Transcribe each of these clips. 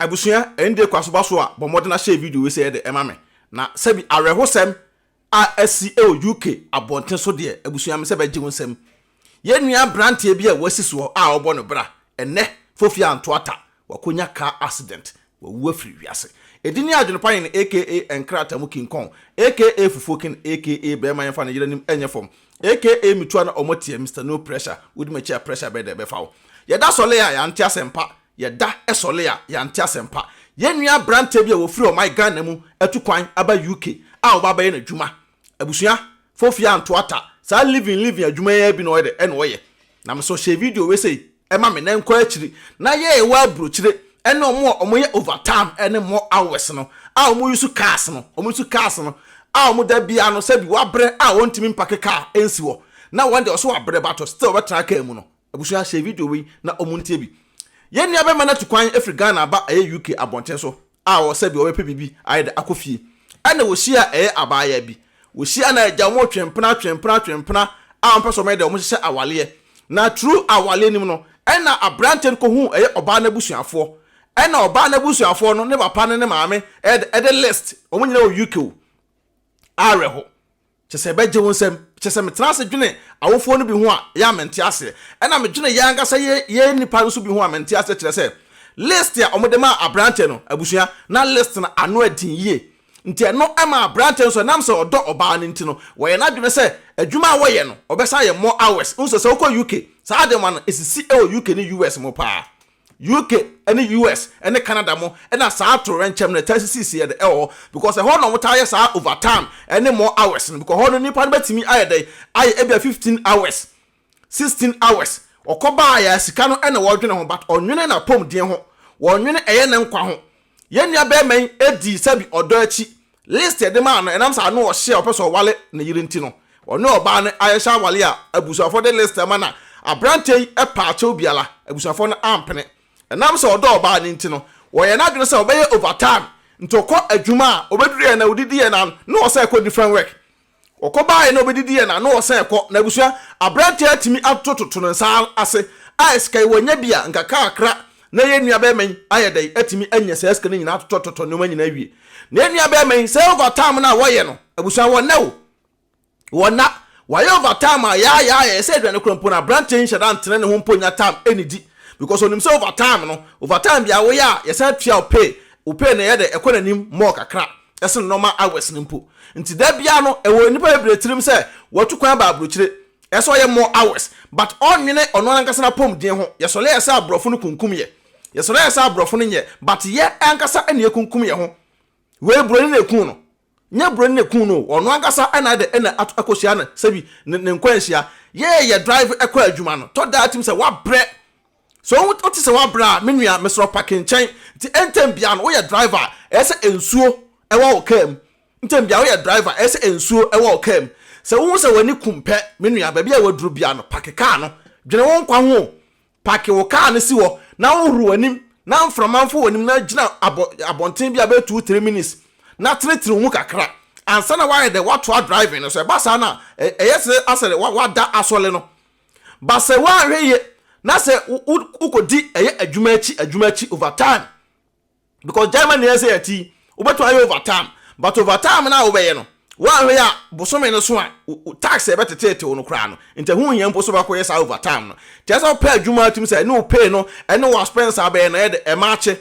Abusua, ɛnde kɔ asoba so a, bɔ mmɔden ahyɛ video wei sɛ yɛ de ɛma me. Na sɛbi awerɛhosɛm a asi wɔ UK abɔnten so deɛ, abusua me sɛ bɛgye wo nsam. Yɛn nua abranteɛ bi a wasi soɔ a ɔbɔ no bra ɛnnɛ, Fofie anto ata, wakɔnya car accident, wawu afiri wiase. Edin ne Adwenepa Hene aka Nkrataa mu King Kong aka Fufuo King aka Bɛɛma Yɛmfa Ne Yere Anim Nyɛ Fam aka Metua Na Ɔmo Teɛ Mister No Pressure, Wodi M'akyi A Pressure Bɛyɛ Dɛ Ɛbɛfa Wo. Yɛda Sɔle A Yɛante Asɛmpa Yɛda sɔle a yɛante asɛmpa. Yɛn nua aberanteɛ bi a wɔfiri ɔman Ghana mu atu kwan aba UK a ɔba abɛyɛ n'adwuma. Abusua, fofie anto ata. Saa living living adwuma yi ara bi na ɔyɛ dɛ ɛna ɔyɛ. Na me so hyɛ video wei sei ɛma me na nkɔ akyiri na yɛ ɛwɔ aburokyire ɛne ɔmo a ɔmo yɛ overtime ɛne more hours no a ɔmo use cars no, ɔmo use cars no a ɔmo da biara no sɛbi wabrɛ a ɔntumi mpake car ɛnsi hɔ na wɔn deɛ ɔso wabrɛ but still ɔbɛtena car mu no. Abusua hyɛ video wei na ɔmo ntie bi. Yɛn nua bɛma no atu kwan afiri Ghana aba ɛyɛ UK abɔnten so a ɔwɔ sɛbi ɔbɛpɛ biribi ayɛ dɛ akɔ fie. Ɛna wɔhyia ɛyɛ abaayaa bi. Wɔhyia na agya ɔmo twe mpena twe mpena twe mpena a ɔmo pɛ sɛ ɔmo yɛ dɛ ɔmo hyehyɛ awaleɛ. Na through awaleɛ no mu no ɛna abranteɛ no kɔhuu ɛyɛ ɔbaa no abusuafoɔ. Ɛna ɔbaa no abusuafoɔ no ne papa ne ne maame ɛyɛ dɛ ɛde list, ɔmo nyinaa wɔ UK o, awerɛho. Kyerɛ sɛ ɛbɛgye wo nsam. Kyerɛ sɛ metena ase dwene awofoɔ no bi ho a, ɛyɛ a mente aseɛ. Ɛna medwene yɛn ankasa yɛ yɛn nnipa no nso bi ho a mente aseɛ. Kyerɛ sɛ list a wɔde maa aberanteɛ no, abusua, na list no ano ɛden yie. Nti ɛno maa aberanteɛ no nso ɛnam sɛ ɔdɔ ɔbaa no nti no, wɔyɛ n'adwene sɛ adwuma a wɔyɛ no, ɔbɛsan ayɛ more hours. Wohu sɛ sɛ wokɔ UK, saa ade ma no ɛsisi wɔ UK ne US mu paa. UK ne US ne Canada mo na saa atoyerɛnkyɛm no ɛtaa sisisi yɛ dɛ ɛwɔ hɔ because ɛhɔ na wɔn taa yɛ saa overtime ɛne more hours no because hɔ no nipa no bɛtumi ayɛ dɛ ayɛ ebia 15 hours, 16 hours. Ɔkɔ baa yɛ sika no ɛna wɔdwene ho, but ɔnwene na pom deɛ ho wɔnwene ɛyɛ ne nkwa ho. Yɛn nua bɛrima yi edi sɛbi ɔdɔ akyi. List yɛde maa no, ɛnam sɛ ano ɔhyɛ a ɔpɛ sɛ ɔwale ne yere nti no, ɔne ɔbaa no ayɛhyɛ awale a abusuafoɔ de list ama na aberanteɛ yi paa kyɛw biara, abusuafoɔ no ampene. Ɛnam sɛ ɔdɔ ɔbaa no nti no, wɔyɛ n'adwene sɛ ɔbɛyɛ overtime, nti ɔkɔ adwuma a, ɔbɛduru yɛ na ɔdidi yɛ na na ɔsɛ kɔ different work. Ɔkɔ baeɛ na ɔbɛdidi yɛ na na ɔsɛn kɔ. Na abusua, aberanteɛ atumi atototo ne nsa ase a sika yi wanya bi a nkakrakra na yɛn nua bɛrima yi ayɛ dɛn atumi anya saa sika no nyinaa atotɔtotɔ nneɛma nyinaa awie. Na yɛn nua bɛrima yi, sɛ overtime no a wɔyɛ no, abusua, wɔnnɛ o, wɔnna. Wɔayɛ overtime a yaayaaya ɛsɛ aduane kora mpo no, aberanteɛ yi nhyɛ da ntene ne ho mpo nya time ɛnidi because onim sɛ overtime no, overtime bia woyɛ a yɛsan tua wo pay, wo pay no ɛyɛ dɛ ɛkɔ n'anim more kakra ɛsen normal hours no mpo. Nti da biara no ɛwɔ nnipa bebree tirim sɛ watu kwan aba abrokyire, ɛsɛ ɔyɛ more hours, but ɔnnwene ɔno ankasa n'apɔmuden ho. Yɛsɔre yɛ sɛ abrɔfo no kunkum yɛ, yɛsɔre yɛ sɛ abrɔfo no nyɛ, but yɛ ankasa na yɛkunkum yɛ ho. Wei broni na ekuu no, nyɛ broni na ekuu no o, ɔno ankasa na ayɛ dɛ ɛna akɔhyia no sɛbi ne nkwanhyia. Yɛ yɛ drive kɔ adwuma no, tɔ daa tim sɛ wabrɛ. So wote sɛ woabrɛ a, me nua, mesrɛ wo pake nkyɛn. Nti ntɛm biara no, woyɛ driver a, ɛyɛ sɛ nsuo wɔ wo kaa mu. Ntɛm biara woyɛ driver a, ɛyɛ sɛ nsuo wɔ wo kaa mu. Sɛ wohu sɛ w'ani kum pɛ, me nua, baabi a woaduru biara no, pake kaa no. Dwene wo nkwa ho o. Pake wo kaa no si hɔ na wohoro w'anim na mframa mfa w'anim na gyina abɔ abɔnten bi a bɛyɛ 2, 3 minutes na tenetene wo mu kakra ansa na woayɛ dɛ woatoa driving no so. Ɛba saa no a, ɛyɛ sɛ asɛ woada asɔle no. But sɛ woanhwɛ yie na sɛ wokɔdi ɛyɛ adwuma akyi adwuma akyi overtime, because Germany yɛ sɛ yɛte yi, wobɛtumi ayɛ overtime, but overtime no a wobɛyɛ no, woanhwɛ yie a bosome no so a tax a ɛbɛteteete wo no koraa no, nti ɛho hia mpo sɛ wobɛkɔyɛ saa overtime no. Nti ɛsɛ sɛ wopɛ adwuma atumi sɛ ɛne wo pay no ɛne wo expense a wobɛyɛ no ɛyɛ de ɛmaakye.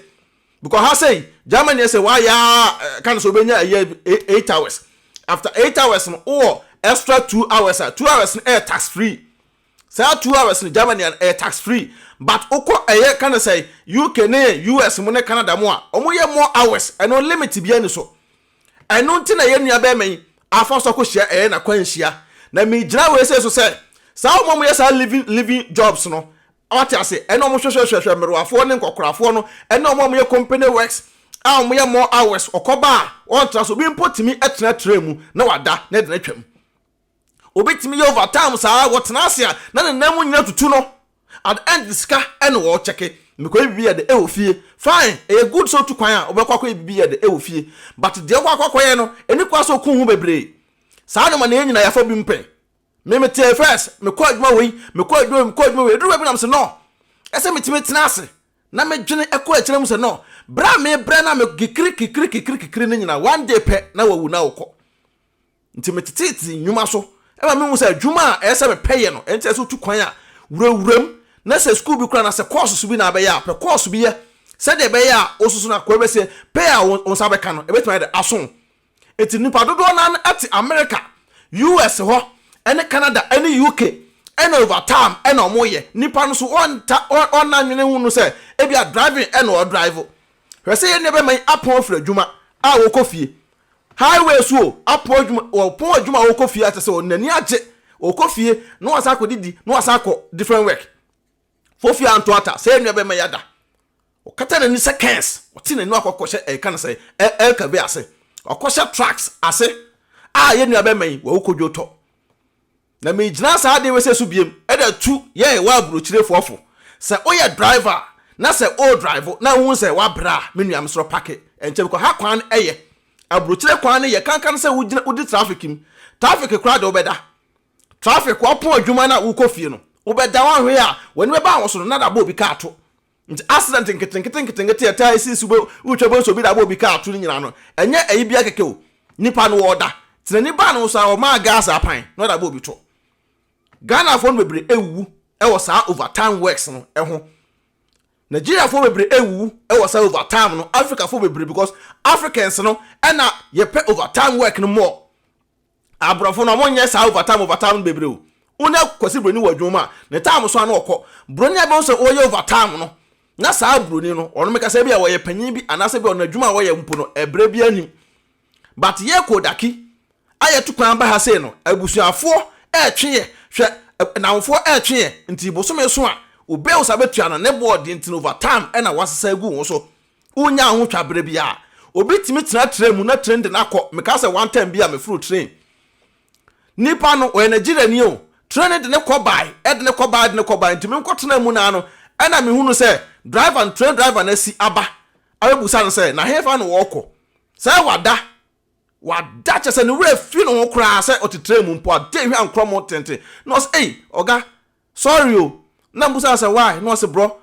Because ha sei, Germany yɛ sɛ woayɛ a ka no sɛ wobɛnya ɛyɛ 8 hours. After 8 hours no, wowɔ extra 2 hours a 2 hours no ɛyɛ tax free. Saa 2 hours no, Germany ɛyɛ tax free, but wokɔ ɛyɛ ka no sɛ UK ne US mu ne Canada mu a, wɔn yɛ more hours, ɛno limit bi ani so. Ɛno nti na yɛn nua bɛrima yi afa so akɔhyia ɛyɛ n'akwanhyia. Na megyina wei sɛ so sɛ saa wɔn a wɔyɛ saa living living jobs no, wate ase, ɛna wɔn hwehwɛhwehwɛ mmerewafoɔ ne nkɔkorafoɔ no, ɛna wɔn a wɔyɛ company works a wɔyɛ more hours, ɔkɔba a wɔntena so, obi mpo tumi tena train mu na wada na ɛde no atwam. Obi tumi yɛ overtime saa, wɔtena ase a na ne nan mu nyina tutu no. At the end, sika ɛna wɔkyɛke mekɔyɛ biribi yɛ de ɛwɔ fie. Fine, ɛyɛ good sɛ otu kwan a wobɛkɔ akɔyɛ biribi yɛ de ɛwɔ fie, but deɛ wokɔ akɔ akɔyɛ no ɛni kwan sɛ oku ho bebree saa nneɛma na yɛn nyinaa yɛafa bi mpɛn. Me metee first, mekɔ adwuma wei, mekɔ adwuma wei, mekɔ adwuma wei, eduru baabi nam sɛ no, ɛsɛ metumi tena ase na medwene ɛkɔ akyerɛ mu sɛ no. Berɛ a mebrɛ na me kikiri kikiri kikiri kikiri no nyina, one day pɛ na wawu na wokɔ. Nti meteteete nnwuma so ma mehu sɛ adwuma a ɛyɛ sɛ mepɛ yɛ no, ɛnti ɛsɛ sɛ wotu kwan a wurawuram na sɛ sukuu bi koraa na sɛ kɔɔso so bi na abɛyɛ a, pɛ kɔɔso bi yɛ sɛdeɛ ɛbɛyɛ a wo nso so no akoa bɛsɛ pɛ a wo nsa bɛka no ɛbɛtumi ayɛ dɛ aso wo. Nti nnipa dodoɔ no ara te America, US hɔ ne Canada ne UK ɛna overtime ɛna wɔn yɛ. Nnipa no so wɔnta wɔnna nwene ho no sɛ ebia driving ɛna ɔdrive. Hwɛ sɛ yɛn nua bɛma yi apɔn afiri adwuma a wɔkɔ fie. Highway so o, apɔn adwuma, wɔpɔn adwuma a wɔkɔ fie a kyerɛ sɛ n'ani agye, ɔkɔ fie na wasan akɔdidi na wasan akɔ different work. Fofie anto ata, sɛ yɛn nua bɛma yi ada. Ɔkata n'ani sɛ kɛns, ɔte n'ani akɔ akɔhyɛ ɛka no sɛ ɛlka bi ase. Ɔkɔhyɛ trucks ase a yɛn nua bɛma yi wawu kodwo tɔ. Na megyina saa adeɛ wei sɛ so biem ɛde atu yɛn wɔ aburokyirefoɔ fo. Sɛ woyɛ driver a, na sɛ wo drive na wohu sɛ wabrɛ a, me nua mesrɛ pake ɛnkyɛ because ha kwan no ɛyɛ. Aburokyire kwan no yɛ kankan sɛ wogyina wodi traffic mu. Traffic koraa deɛ wobɛda. Traffic wapɔn adwuma no a wokɔ fie no, wobɛda woanhwɛ a w'ani bɛba wo so no na de abɔ obi kaa to. Nti accident nketenkete nketenkete a ɛtaa sisi wobɛ wotwa bɔ nso obi de abɔ obi kaa to no nyinaa no ɛnyɛ ɛyi bia kɛkɛ o. Nipa no ɔɔda nti n'ani baa ne ho so a ɔmaa gas apan na ɔde abɔ obi to. Ghanafoɔ no bebree ɛwuwu ɛwɔ saa overtime works no ɛho. Nigeriafoɔ bebree ɛwuwu ɛwɔ saa overtime no, Africafoɔ bebree because Africans no ɛna yɛpɛ overtime work no more. Aborɔfo no ɔmo nyɛ saa overtime overtime no bebree o. Wo ne Kwasi Broni wɔ adwuma mu a, ne time so a na ɔkɔ. Broni a bɛhu sɛ ɔyɛ overtime no, na saa broni no, ɔno meka sɛ ebia ɔyɛ panyin bi anaasɛ ebia ɔno adwuma a ɔyɛ mpo no, ɛbrɛ biara nnim. But yɛ Kodaki a yɛtu kwan ba ha sei no, abusuafoɔ ɛretwe yɛ, hwɛ, nnamfoɔ ɛretwe yɛ, nti bosome so a, wo bills a bɛtua no, ne boɔ den nti no overtime ɛna wɔasesa agu wo so. Wonnya ho twa berɛ biara. Obi tumi tena train mu na train de no akɔ. Mekaa sɛ one time bi a meforo train. Nipa no, ɔyɛ Nigeriani o. Train no de no kɔ bae, ɛde no kɔ bae, ɛde no kɔ bae. Nti menkɔtenaa mu no ara no, ɛna mehunu sɛ driver no, train driver no asi aba abɛbusa no sɛ, na hefa na ɔrekɔ? Sɛ wada. Wada kyerɛ sɛ ne werɛ afi ne ho koraa sɛ ɔte train mu mpo a, dɛn hwɛ ankorɔ tenten. Na ɔse, ei, ɔga, sorry o. Na mebusa no sɛ why? Na ɔse, bro,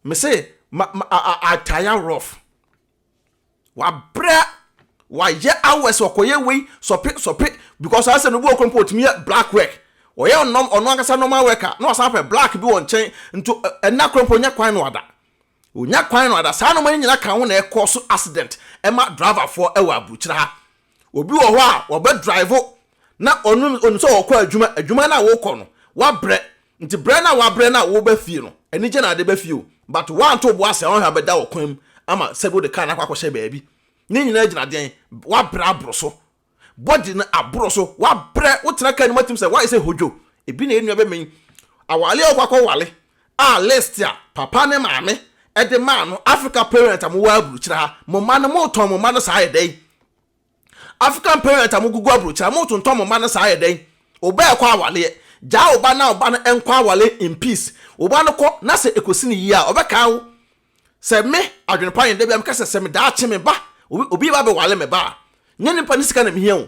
Me se ma ma a a I tire rough. Wabrɛ wayɛ hours ɔkɔyɛ wei sɔpe sɔpe because asɛ no bi wɔ koro mpo otumi yɛ black work. Ɔyɛ ɔnɔm ɔno ankasa normal work a na wasan apɛ black bi wɔ nkyɛn nti ɛna koro mpo onya kwan no ada. Onya kwan no ada saa nneɛma no nyinaa ka ho na ɛkɔ so accident ɛma driverfoɔ ɛwɔ aburukyire ha. Obi wɔ hɔ a ɔbɛ drive na ɔno onim sɛ ɔkɔ adwuma, adwuma no a wokɔ no wabrɛ nti brɛ no a wabrɛ no a woba fie no anigye na ade ba fie o but woanto wo bo ase a woanhwɛ abɛda wɔ kwan mu ama sɛbi wode car no akɔ akɔhyɛ baabi. Ne nyinaa gyina deɛn? Wabrɛ aboro so. Body no aboro so. Wabrɛ wotena car no mu atim sɛ woayɛ sɛ hodwo. Ebi na yɛn nua bɛma yi awale a wokɔ akɔwale a list a papa ne maame de maa no Africa parent a mowɔ aburukyire ha mo mma no motɔn mo mma no saa yɛ dɛn? African parent a mogugu aburokyire a motontɔn mo mma no saa yɛ dɛn? Wo ba ɛkɔ awaleɛ, gyaa wo ba na wo ba no nkɔ awale in peace. Wo ba no kɔ na sɛ ɛkɔsi no yie a ɔbɛkaa wo. Sɛ me, adwene pa yɛn da biara meka sɛ sɛ me daakye me ba, obi obi ba bɛwale me ba a, nyɛ nipa no sika na mehia o.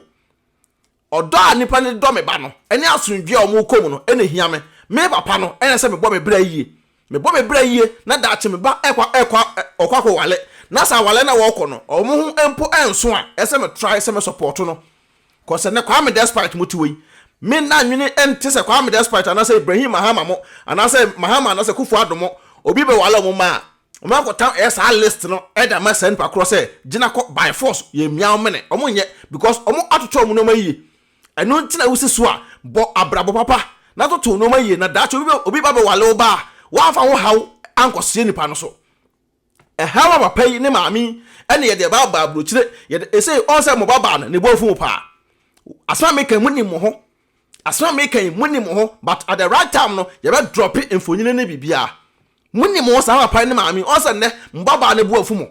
Ɔdɔ a nipa no de dɔ me ba no ne asomdwoeɛ a wɔrekɔ mu no na ɛhia me. Me papa no, ɛna sɛ mebɔ me bra yie. Mebɔ me bra yie na daakye me ba ɛkɔ ɛkɔ ɔkɔ akɔwale na sɛ awale no a wɔrekɔ no wɔn ho mpo nso a, ɛsɛ sɛ me try sɛ me support no. Cause ɛnnɛ Kwame Despite mo te hɔ yi, me na nwene nte sɛ Kwame Despite anaasɛ Ibrahim Mahama mo anaasɛ Mahama anaasɛ Kuffo Addo mo, obi bɛwale wɔn mma a, wɔn akɔtam ɛyɛ saa list no ɛde ama saa nipa korɔ sɛ gyina kɔ by force yɛ mia wo mene wɔn nyɛ because wɔn atoto wɔn nneɛma yie ɛno nti na wosi so a bɔ abrabɔ papa na toto nneɛma yie na daakye obi bɛ obi ba bɛwale wo ba a wɔamfa wo haw ankɔsoɛ nipa no so ɛhaw a papa yi ne maame yi ɛne yɛde ɛba aba aburokyire yɛde ɛsɛ ɔn sɛ mo ba baa no ne bo afu mo paa asɛm a meka mu nim mo ho asɛm a meka yi mu nim mo ho but at the right time no yɛbɛ drɔpe mfonini ne biribiara Mo nim wo saa papa ne maame yi ɔn sɛ nnɛ mo ba baa no bo afu mo.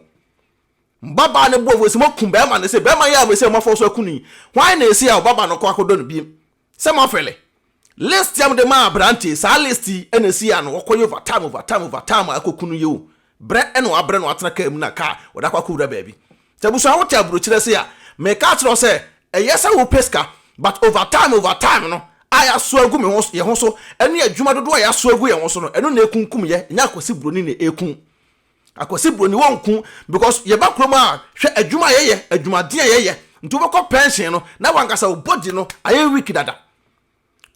Mo ba baa no bo afu esi mo akum bɛɛma no ese bɛɛma yi a ese mo afɔ so aku no yi hwan na ese a ɔba ba no kɔ akɔdɔ no biem sɛ mo afɛle list a mo de maa aberante yi saa list yi ɛna esi ano ɔkɔ yɛ over time over time over time a akɔku no yi o brɛ ɛna wabrɛ na watena kaa mu na kaa ɔde akɔ akɔwura baabi Sɛ abusua wote aburokyire ase a, meka akyerɛ wo sɛ ɛyɛ sɛ wopɛ sika but over time over time no a yɛasoa agu me ho yɛn ho so ɛne adwuma dodoɔ a yɛasoa agu yɛn ho so no ɛno na ɛkunkum yɛ, ɛnyɛ Akwasi Buroni na ɛku. Akwasi Broni wɔnko because yɛba kurom a, hwɛ adwuma a yɛyɛ, adwumaden a yɛyɛ, nti wobɛkɔ pension no na wankasa wo body no ayɛ weak dada.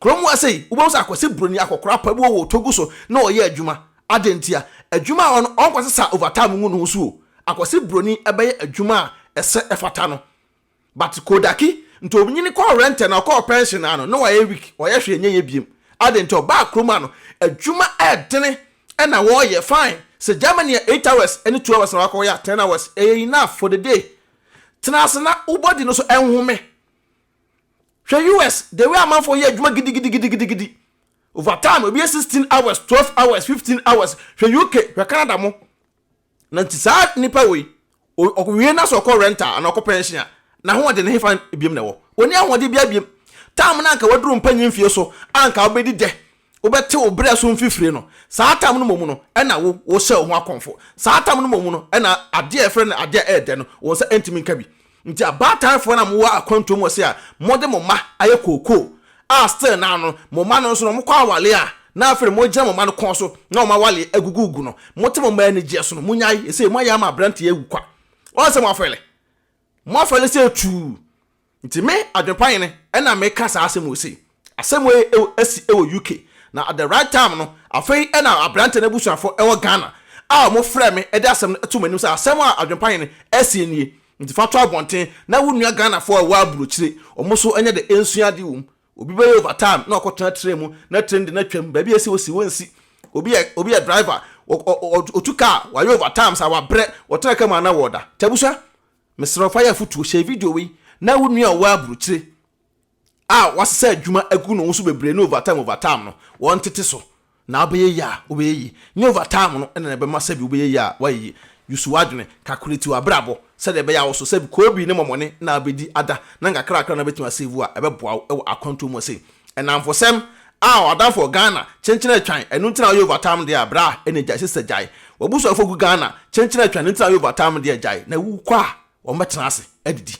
Kurom ha sei, wobɛhu sɛ Akwasi Broni akɔkora pa bi wɔ wɔ Togo so na ɔyɛ adwuma. Adɛn ntia? Adwuma a ɔno ɔnkɔsesa overtime ngu ne ho so o. Akwasi Broni bɛyɛ adwuma a ɛsɛ ɛfata no. But Kodaki, nti onyini kɔɔ rentɛ na ɔkɔɔ pension ano na wayɛ weak, ɔyɛ hwee nyɛ yɛ biem. Adɛn nti? Ɔbaa kurom ano, adwuma ɛɛdene ɛna wɔɔyɛ fine. Sɛ Germany a 8 hours ɛne 2 hours na wakɔyɛ a, 10 hours ɛyɛ enough for the day. Tena ase na wo body no so ɛnhome. Hwɛ US, the way amanfoɔ yɛ adwuma gidigidigidigidi. Overtime, obi yɛ 16 hours, 12 hours, 15 hours. Hwɛ UK, hwɛ Canada mo. Na nti saa nipa wei, ɔwie na sɛ ɔkɔ rent a anaa ɔkɔ pension a, n'ahoɔden ne hefa ebiem na ɛwɔ? Oni ahoɔden bia biem. Time na anka waduru mpanyin fie so, anka wobɛdi dɛ, wobɛte wo berɛ so mfifire no, saa time no mmom no ɛna wo wohyɛ wo ho akɔmfo. Saa time no mmom no ɛna adeɛ a ɛfrɛ no adeɛ a ɛyɛ dɛ no, wɔn nsa ntumi nka bi. Nti abaatan na mowɔ akwantuo mu wɔ se a mode mo mma ayɛ kookoo a, still now no mo mma no nso no mokɔ awale a, na afei mo gyina mo mma no kɔn so na ɔmo awale agugugu no, mote mo mma ani gyeɛ so no, monyae. Ɛsɛ mo ayɛ ama aberanteɛ awu kwa. Wɔn sɛ mo afɛle, mo afɛle sɛ tuu. Nti me adwempa yene ɛna meka saa asɛm wɔ sei, asɛm wɔ asi ɛwɔ UK na at the right time no, afei ɛna aberante no abusuafo ɛwɔ Ghana a wɔn frɛ me ɛde asɛm no ɛto m'anim sɛ asɛm a adwempa yene ɛsi nie, nti fa to abɔnten na wo nua Ghanafoɔ a ɛwɔ aburokyire, wɔn nso ɛnyɛ de nsua ade wɔ mu. Obi bɛyɛ overtime na ɔkɔtena train mu na train de na twam baabi esi osi wɔnsi. Obi yɛ driver, otu car, wayɛ overtime sa wabrɛ, wɔtena kaa mu ana wɔda. Tabusua, mesrɛ, fa yɛ afotuo, hyɛ video wei na wo nua a ɔwɔ aburokyire a wasesa adwuma agu ne ho so bebree ne overtime overtime no, wɔn tete so na wobɛyɛ yie a wobɛyɛ yie. Nye overtime no ɛna ɛbɛma sɛbi wobɛyɛ yie a wayɛ yie. Yusu wadwene, calculate w'abrabɔ sɛdeɛ ɛbɛyɛ awo so sɛbi koobi ne mɔmɔne na abɛdi ada na nkakrakra na bɛtumi asave a ɛbɛboa wo ɛwɔ akwantuo mu. Ɔse ɛnamfosɛm a ɔadamfo Ghana kyenkyene atwan, ɛno ntina ɔyɛ overtime deɛ a, bra ɛna gyae. Sister, gyae. Wabusuafo gu Ghana kyenkyene atwan, ɛno ntina ɔyɛ overtime deɛ, gyae na wukɔ a wɔn bɛtena ase adidi.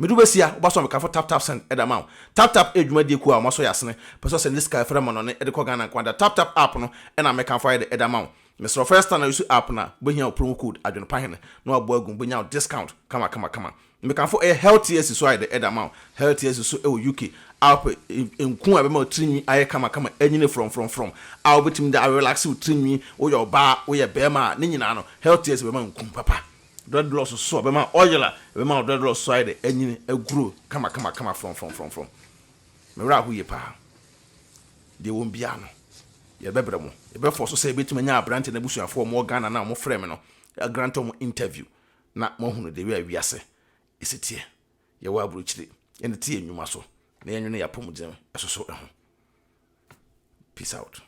Medu bɛsia woba so a, mekafo Tap Tap Send ɛda ma wo. Tap Tap adwumadie kuo a wɔn asɔ yɛ asene pɛ sɛ ɔsɛnde sika ɛfrɛ ma no ne ɛde kɔ Ghana nkwada. Tap Tap app no ɛna mekamfo ayɛ de ɛda ma wo. Mesrɛ, first time na use app na wobɛhia wo promo code adwenepahene na waboa agu, wobɛnya wo discount kama kama kama. Mekamfo ɛyɛ Healthy S so ayɛ de ɛda ma wo. Healthy S so ɛwɔ UK a, wopɛ nku a ɛbɛma wo tirinwi ayɛ kama kama, ɛnyini frɔmfrɔmfrɔm a wobɛtumi de arelax wo tirinwi, woyɛ ɔbaa, woyɛ bɛrima a, ne nyinaa no Healthy S bɛma nkum papa. Dreadlocks so, ɔbɛma oil a ɛbɛma wo dreadlocks so ayɛ de ɛnyini aguro kama kama kama frɔmfrɔmfrɔmfrɔm. Mewura aho yie paa deɛ wɔn biara no, yɛbɛbrɛ mo, yɛbɛfɔ so sɛ yɛbɛtumi anya aberante no abusuafoɔ a wɔwɔ Ghana na wɔfrɛ me no, grant wɔn interview na moahunu de wi a wiase ɛsi teɛ. Yɛwɔ aburokyire, yɛne te yɛ nnwuma so na yɛnwene yɛ apɔmuden ɛso so ɛho. Peace out.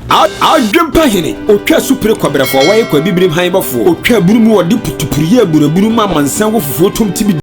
Adwempa hene otwa supere kɔbrɛfoɔ, wɔyɛ kɔ abibirim han bɔfoɔ, otwa aburu mu, wɔde putupuru yɛ aburaburu ma amansan wɔ fufuo tom tibi.